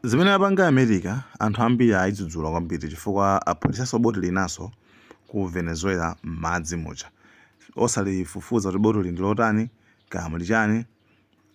Zimene apanga America, anthu ambiri ayidzudzula kwambiri chifukwa aphulitsanso boti linaso ku Venezuela m'madzi muja osalifufuza kuti botoli ndi lotani, kaya muli chani.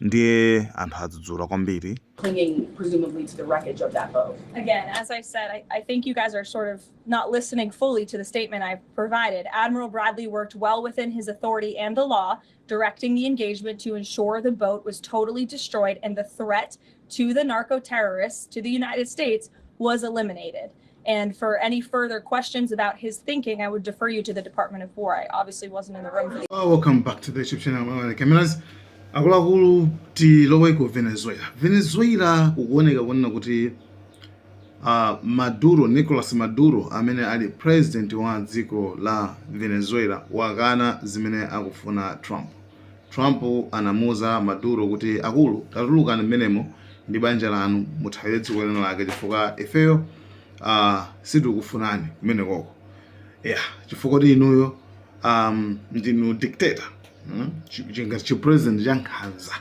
Ndiye anthu adzudzula kwambiri. Clinging presumably to the wreckage of that boat. Again, as I said, I think you guys are sort of not listening fully to the statement I've provided. Admiral Bradley worked well within his authority and the law, directing the engagement to ensure the boat was totally destroyed and the threat to the narco terrorists to the United States was eliminated. And for any further questions about his thinking, I would defer you to the Department of War. I obviously wasn't in the room for the Oh, welcome back to the YouTube channel Malawi Cameras. Akuluakulu, tilowe ku Venezuela. Venezuela kukuoneka kunena kuti Maduro, Nicolas Maduro, amene ali president wa dziko la Venezuela, wakana zimene akufuna Trump. Trump anamuuza Maduro kuti, "Akulu, tatulukani mmenemo ndi banja lanu, muthawire dziko lina lake chifukwa ifeyo sitikufunani kumenekoko, yeah, chifukwa kuti inuyo ndinu dictator, Chi president cha nkhanza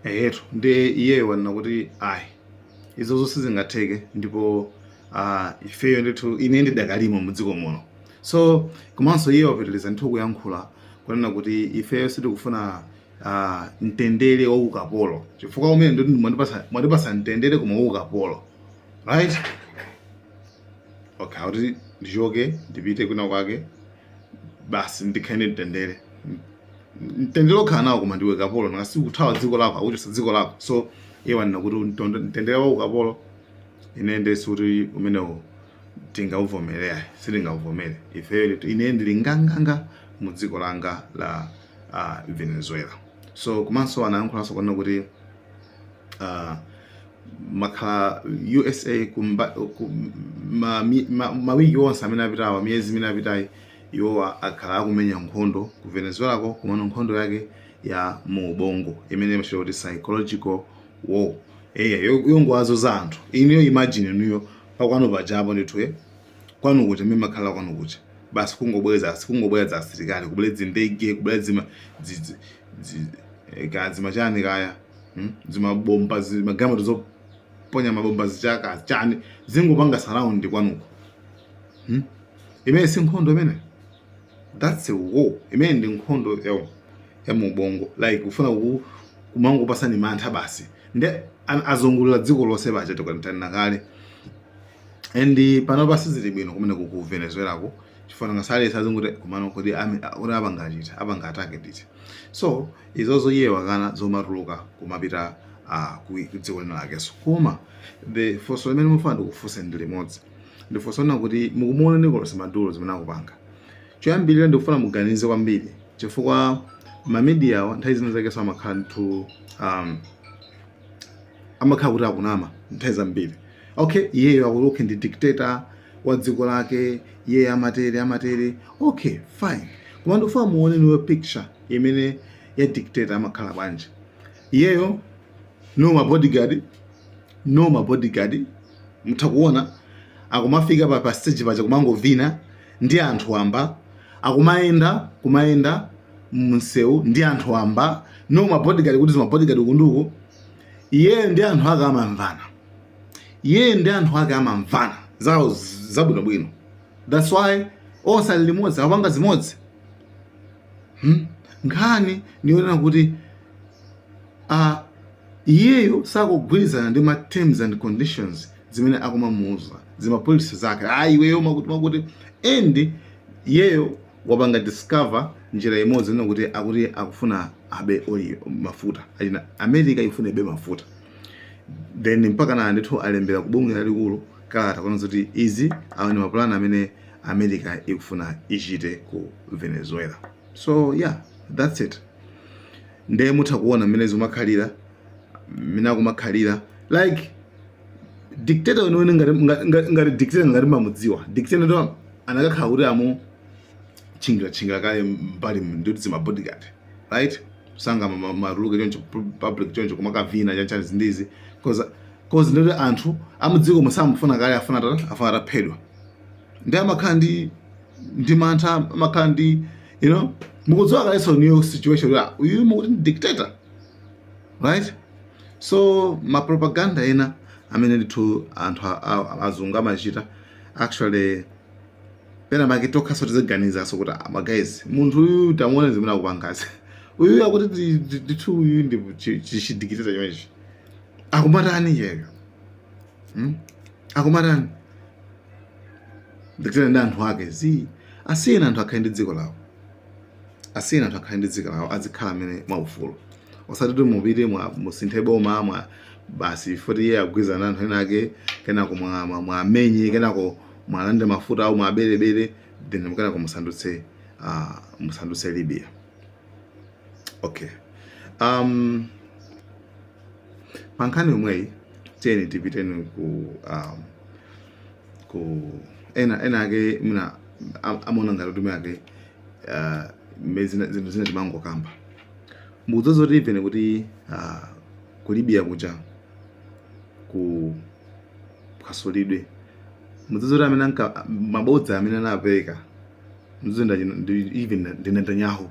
eyetu." Ndi iyeyo wanena kuti, "Ayi, izo zonse zingatheke ndipo ifeyo ndithu ine ndidakalimo mudziko muno." So komanso iye wapitiliza ndithu kuyankhula kunena kuti, "Ifeyo sitikufuna mtendere wa ukapolo, chifukwa umene nditi mwandipasa mtendere koma waukapolo, right? Okay, kuti ndichoke ndipite kwina kwake basi, ndikhale ndi mtendere. Mtendere okhala nawo koma ndiwe kapolo, ngasi kuthawa dziko lako, akuchosa dziko lako." So iye wanena kuti mtendere wa ukapolo ine ndesi kuti umenewo tingauvomere? Ayi, sitingavomere ifeyo. Ine ndili nganganga mu dziko langa la Venezuela. So komanso anayankhulanso kunena kuti makhala USA mawiki onse amene apitawa, miyezi imene apitayi, iwowa akhala akumenya nkhondo ku Venezuelako, komano nkhondo yake ya mu ubongo imene imachita kuti psychological war, eya, yongowazo za anthu. Inuyo, imagine inuyo pakwanu pajapo ndithu, kwanu kuja mmene makhala kwanu kuja, basi kungobweza asilikali, kubwera zindege, kubwera zima kaya zimachani kaya, Zimabomba, zimagalimoto zoponya mabomba, zichaka chani, zingopanga surround kwanuko, Imene si nkhondo imene? That's a war. Imene ndi nkhondo ya mu ubongo, like kufuna kumangopasani mantha basi. Nde azungulira dziko lonse paja, tikanena kale. And pano sizili bwino kumene ku Venezuela ko, chifukwa ngasale sazunguti kumano kuti kuti apanga achita apanga attack nditi. So izozo iye wakana zomatuluka kumapita ku dziko lina lakenso. Koma the funso limene mufuna ndikufunse ndi limodzi, ndifunso lina kuti mukumuona Nicolas Maduro zimene akupanga. Choyambirira, ndikufuna muganize kwambiri chifukwa ma media awa nthawi zina zakenso amakhala ndithu amakhala kuti akunama nthawi zambiri. Okay, iyeyo akuti, okay, ndi dictator wa dziko lake, iye amatere amatere, okay, fine. Koma ndikufuna muone niwe picture imene ya dictator amakhala bwanji. Iyeyo no ma bodyguard, no ma bodyguard. Mutha kuona akumafika pa stage paja kumangovina ndi anthu wamba, akumayenda kumayenda mumsewu ndi anthu wamba, no ma bodyguard, kuti zima bodyguard kunduku. Iyeyo ndi anthu ake amamvana, iye ndi anthu ake amamvana zawo zabwinobwino. That's why onse ali limodzi, akupanga zimodzi, Nkhani ndiyonena kuti iyeyo sakugwirizana ndi ma terms and conditions zimene akumamuuza, zima policy zake, iweyo makuti makuti. And iyeyo wapanga discover njira imodzi ina kuti akuti akufuna abe oil, mafuta achina America ifuna ibe mafuta. Then mpaka na ndithu alembera ku bungwe lalikulu kalata kuona kuti izi awa ndi mapulani amene America ikufuna ichite ku Venezuela. So yeah, that's it. Ndiye mutha kuona mmene zimakhalira, mmene akumakhalira like dictator weniweni, ngati dictator, ngati mamudziwa dictator ndo anakakhala kuti amu chingira chingira kale mbali ndikuti zima bodyguard, right? Sanga matuluke choncho public choncho kumakavina chanchani zindizi, 'cause ndikuti anthu amudziko musamufuna kale, afuna ataphedwa. Ndi amakhala ndi mantha, amakhala ndi mukudziwa kalenso new situation ya uyu mukuti ndi dictator, right? So ma propaganda ena Amene ndithu anthu azungu amachita. Actually, pena pake tokhaso tiziganizaso kuti, "Ah, guys, munthu uyu tamuona zimene akupangazi. Uyu akuti ndithu uyu ndi chidikitira chimenechi, akumatani iyeyo, Akumatani?" Ndikutena ndi anthu ake zi asiyeni anthu akhale ndi dziko lawo, asiyeni anthu akhale ndi dziko lawo, azikhala amene mwaufulu, osati kuti mupite mwa musinthe boma mwa basi foti iye agwirizana anthu ena ake, kenako mwamenye, kenako mwalande mafuta awo, mwaberebere, then kenako musandutse Libya. Okay, pa nkhani yomweyi, tiyeni tipiteni ku ena ake mina amaona ngati kuti ake zinthu zina timangokamba. Mukudziwa zoti even kuti ku Libya kuja ku phwasulidwe, mudziwa zoti amene anka mabodza amene anapereka, mudziwa ndi even ndi Netanyahu?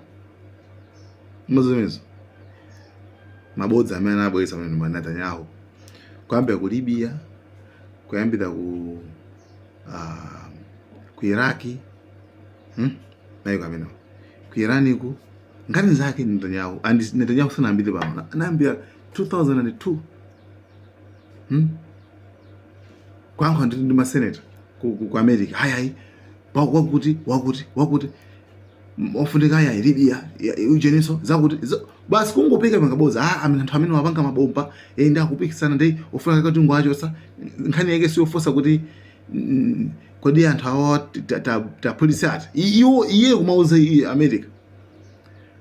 Mudziwa zimenezo? Mabodza amene anabweretsa amene ndi Netanyahu, kuyambira ku Libya, kuyambira ku Iraki, Mayiko amenewo, ku Iraniku, nkhani zake ndi Netanyahu. And Netanyahu sanayambire pano, anayambira 2002, Kuyankha ndi maseneta ku America, hayi hayi, wakuti wakuti wakuti ofunika ayi Libya ujeniso zakuti basi kungopeka mangabodza. Ah, amene anthu amene wapanga mabomba ndi akupikisana ndi ofuna kuti ngwachosa. Nkhani yake siyofosa kuti kodi anthu awa taphulitsa ati iwo, iye kumauza America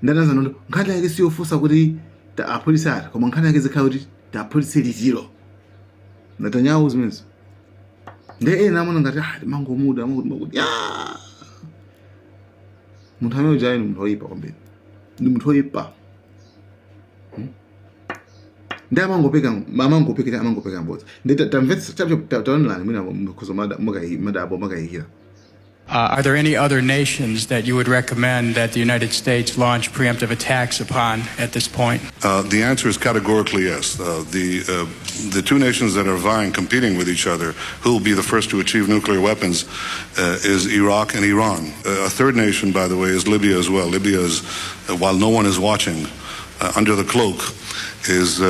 ndanaza nondo. Nkhani yake siyofosa kuti aphulitsa ati, koma nkhani yake zikhala kuti taphulitse litiro. Netanyahu zimenezo. Ndi ena amona ngati, ah, mangomuda makuti makuti ya munthu amene uja ni munthu woyipa kwambiri, ndi munthu woyipa, Ndi amangopeka mbodza. Ndi tamvetsa, taonelani, mwina mukhoza madabo makayikira. Are there any other nations that you would recommend that the United States launch preemptive attacks upon at this point? The answer is categorically yes. The two nations that are vying, competing with each other, who will be the first to achieve nuclear weapons, is Iraq and Iran. A third nation, by the way, is Libya as well. Libya is, while no one is watching, under the cloak, is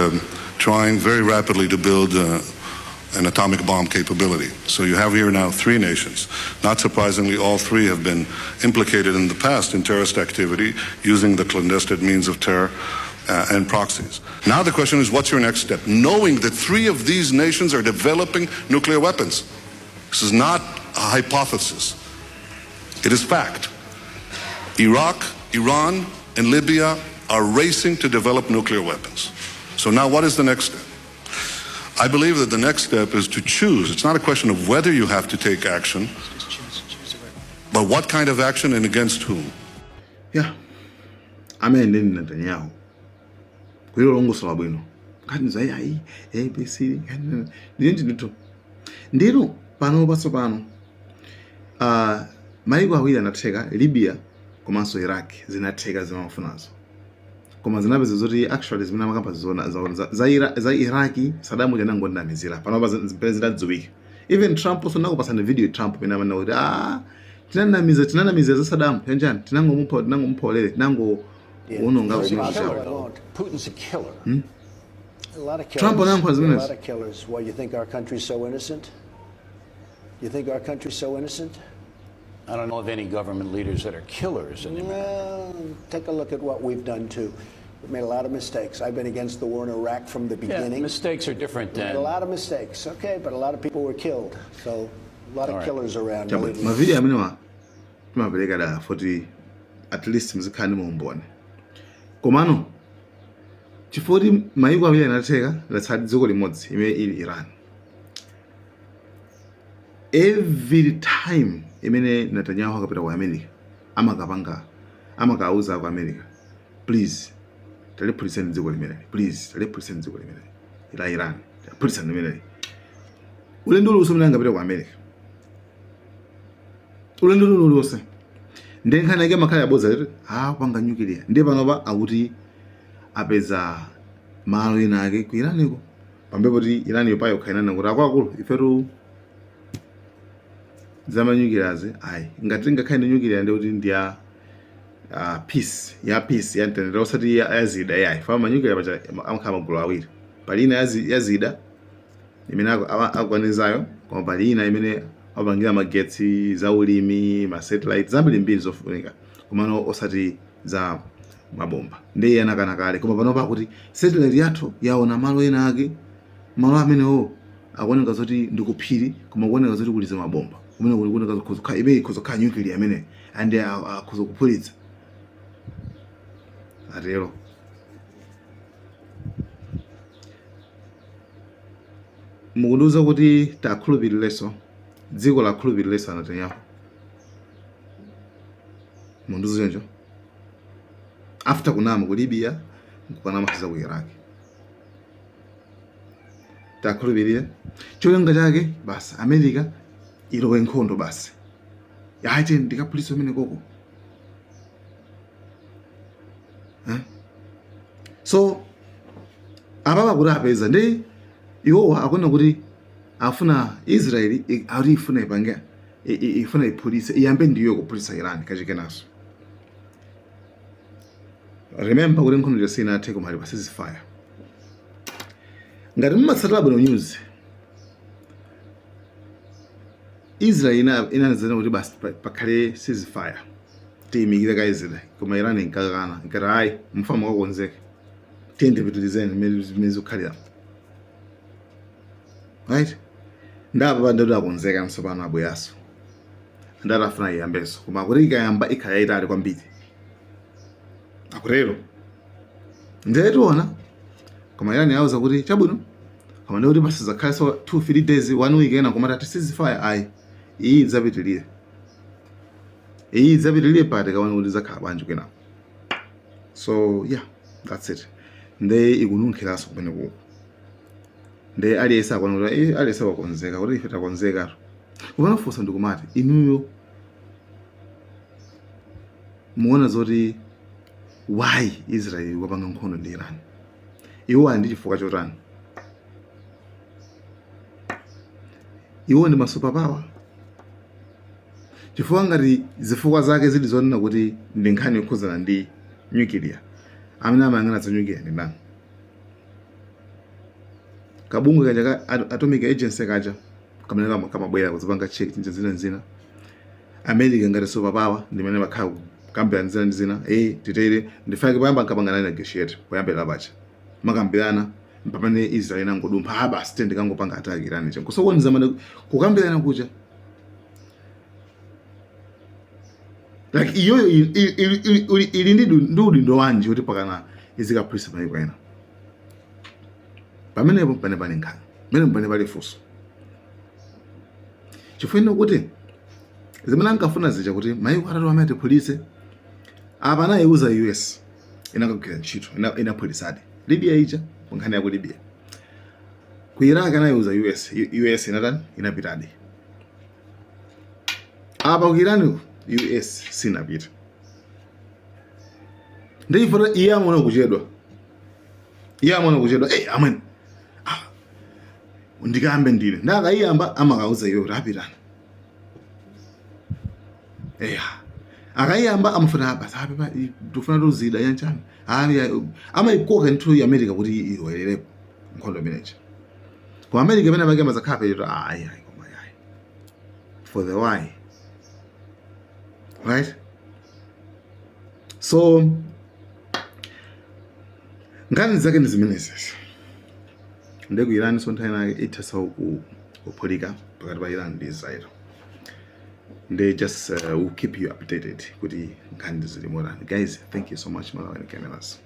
trying very rapidly to build an atomic bomb capability. So you have here now three nations. Not surprisingly, all three have been implicated in the past in terrorist activity using the clandestine means of terror and proxies. Now the question is, what's your next step? Knowing that three of these nations are developing nuclear weapons. This is not a hypothesis. It is fact. Iraq, Iran, and Libya are racing to develop nuclear weapons. So now what is the next step? I believe that the next step is to choose. It's not a question of whether you have to take action, but what kind of action and against whom. Yeah, amene ndi Netanyahu kulilo longosola bwino nkhani za ayi ABC ndiye ndithu ndino pano patsopano. Maiko awiri anatheka, Libya komanso Iraq, zinatheka zimafunazo, koma zinapeza zoti actually zimene amakamba zona za Iraki, Saddam chanangonamizira. Panopa zimene zinadziwika, even Trump so nakupasani video, Trump pene amanena kuti, ah, tinanamiza za Saddam chanjani, tinangomupha ulere, tinango wononga kumene chawo. Putin's a killer. A lot of killers. Trump anayankhula A zimenezi. lot of killers. Why, you think our country's so innocent? You think our country's so innocent? I don't know of any government leaders that are killers in America. Well, take a look at what we've done too. We've made a lot of mistakes. I've been against the war in Iraq from the Yeah, beginning. mistakes are different Made than a lot of mistakes. Okay, but a lot of people were killed. So a lot of All right. killers around. Chabwe Believe me. Mavidiyo amenewa timapereka dala foti at least muzikhala ndi maumboni. Komano chifukwa kuti mayiko awiri anatheka, latsala dziko limodzi imene ili Iran. Every time imene Netanyahu akapita ku America, amakapanga, amakauza ku America, "Please, taliphulitseni dziko limeneli, please, taliphulitseni dziko limeneli la Iran, taliphulitseni limeneli." Ulendo uliwonse umene angapita ku America, ulendo uliwonse, ndi nkhani yake amakhala yabodza kuti kupanga nuclear. Ndiye panopa akuti apeza malo ena ake ku Iraniko. Pambuyo poti Iran yo payokha inanena kuti akuluakulu ifetu za ma nuclear-zi ayi, ngati tingakhale ndi nuclear ndi kuti ndi ya peace, ya peace ya mtendere, osati ya zida yayi. Fa ma nuclear paja amakhala magulu awiri, pali ina ya zida imene akuganizayo, koma pali ina imene apangira magetsi, za ulimi, ma satellite, zambirimbiri zofunika, komano osati za mabomba. Ndiye iye anakana kale, koma panopa akuti satellite yathu yaona malo ena ake, malo amenewo akuoneka zoti ndi kuphiri, koma kuoneka zoti kuli zimabomba kumene kuli kuoneka zokhala imene ikhoza kukhala nuclear imene and akhoza kuphulitsa, atero. Mukundiuza kuti takhulupirirenso dziko lakhulupirirenso a Netanyahu? Mundiuza choncho after kunama ku Libya, nkukanama za ku Iraq, takhulupirire? Cholinga chake basi America ilowe nkhondo basi, yaite ndikaphulitsa umene koko, eh? So apapa kuti apeza ndi iwowa akuona kuti afuna Israeli akuti ifuna ipange ifuna iphulitse, iyambe ndiyo kuphulitsa Iran kachikenaso. Remember kuti nkhondo sinathe, koma ali pa ceasefire. Ngati mumatsatira bwino news, Israel inanena kuti basi pakhale ceasefire, tiyimikire kaye zida, koma Iran inkakana, inkati ayi, mufa mukakonzeke, tiye tipitirizeni mmene zikukhalira, right? Ndapa ndati akonzeka msopano, abweyaso, ndati afuna iyambenso, koma kuti ikayamba ikhala yayitali kwambiri, akutero. Ndiye tiona. Koma Iran yauza kuti chabwino, koma ndikuti basi zakhalenso 2 3 days, 1 week ena, koma tati ceasefire ayi, iyi idzapitirire, iyi idzapitirire pati kaona kuti zakhala bwanji kwina. So yeah, that's it. Nde ikununkhiranso kumene kuko, nde aliyense akuona kuti aliyense wakonzeka kuti ife takonzekatu. Kumene funso ndikumati, inuyo muona zoti why Israel ikupanga nkhondo ndi Iran? Iwo ali ndi chifukwa chotani? Iwo ndi ma superpower? Chifukwa ngati zifukwa zake zili zonena kuti ndi nkhani yokhudzana ndi nuclear, amene amayang'ana za nuclear ndi ndani? Kabungwe kaja ka Atomic Agency kaja kamene kamabwera kuzipanga check chinja zina zina. America ngati superpower ndimene makhala kukambirana zina ndi zina, titere ndifake poyamba nkapangana negotiate poyambira pacha makambirana, pamene Israel inangodumpha, ah basi tende kangopanga attack Iran cha kusokoneza mane kukambirana kuja. Like iyoyo ili ndi udindo wanji kuti pakana izikaphulitsa mayiko ena? Pamenepo pane pali nkhani, pamene pane pali funso, chifukwa kuti zimene ankafuna zija kuti mayiko atatu amene tiphulitse apa, anayiuza US, inakagwira ntchito, inaphulitsadi Libya ija. Ku nkhani ya ku Libya, ku Iraq anayiuza US, US inatani? Inapitadi. Apa ku Iran ku US sinapita. Ndifuna iye amaona kuchedwa, iye amaona kuchedwa. Amwene, ah, ndikambe ndine ndakayiyamba, amakauza iwe kuti apitani. Eya, akayiyamba amafuna basi ape tufuna tuzida yanchani, amayikoka nthu ya America kuti iwererepo nkhondo imeneyi. Ku America imene pake amazakhala peto, ayi ayi, koma ayi, for the why, right? So nkhani zake ndi zimenezi. Ndi ku Iran, so nthawi inake itha kuphulika pakati pa Iran ndi Israel. They just will keep you updated kuti nkhani zili motani. Guys, thank you so much. Malawi Cameras.